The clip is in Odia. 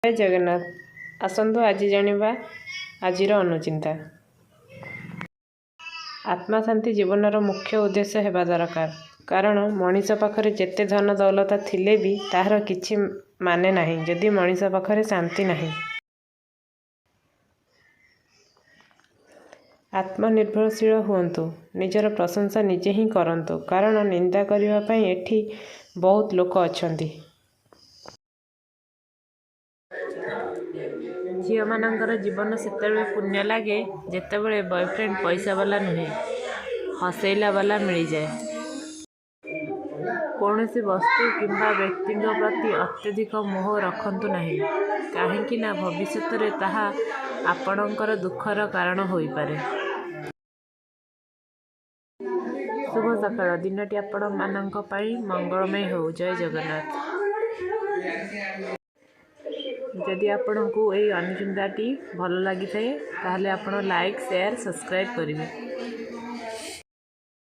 ଜୟ ଜଗନ୍ନାଥ। ଆସନ୍ତୁ ଆଜି ଜାଣିବା ଆଜିର ଅନୁଚିନ୍ତା। ଆତ୍ମାଶାନ୍ତି ଜୀବନର ମୁଖ୍ୟ ଉଦ୍ଦେଶ୍ୟ ହେବା ଦରକାର, କାରଣ ମଣିଷ ପାଖରେ ଯେତେ ଧନ ଦୌଲତ ଥିଲେ ବି ତାହାର କିଛି ମାନେ ନାହିଁ ଯଦି ମଣିଷ ପାଖରେ ଶାନ୍ତି ନାହିଁ। ଆତ୍ମନିର୍ଭରଶୀଳ ହୁଅନ୍ତୁ। ନିଜର ପ୍ରଶଂସା ନିଜେ ହିଁ କରନ୍ତୁ, କାରଣ ନିନ୍ଦା କରିବା ପାଇଁ ଏଠି ବହୁତ ଲୋକ ଅଛନ୍ତି। ଝିଅମାନଙ୍କର ଜୀବନ ସେତେବେଳେ ପୁଣ୍ୟ ଲାଗେ ଯେତେବେଳେ ବୟଫ୍ରେଣ୍ଡ ପଇସାବାଲା ନୁହେଁ, ହସେଇଲାବାଲା ମିଳିଯାଏ। କୌଣସି ବସ୍ତୁ କିମ୍ବା ବ୍ୟକ୍ତିଙ୍କ ପ୍ରତି ଅତ୍ୟଧିକ ମୋହ ରଖନ୍ତୁ ନାହିଁ, କାହିଁକି ନା ଭବିଷ୍ୟତରେ ତାହା ଆପଣଙ୍କର ଦୁଃଖର କାରଣ ହୋଇପାରେ। ଶୁଭ ସକାଳ। ଦିନଟି ଆପଣମାନଙ୍କ ପାଇଁ ମଙ୍ଗଳମୟ ହେଉ। ଜୟ ଜଗନ୍ନାଥ। ଯଦି ଆପଣଙ୍କୁ ଏହି ଅନୁଚିନ୍ତାଟି ଭଲ ଲାଗିଥାଏ, ତାହେଲେ ଆପଣ ଲାଇକ୍, ସେୟାର, ସବସ୍କ୍ରାଇବ୍ କରିବେ।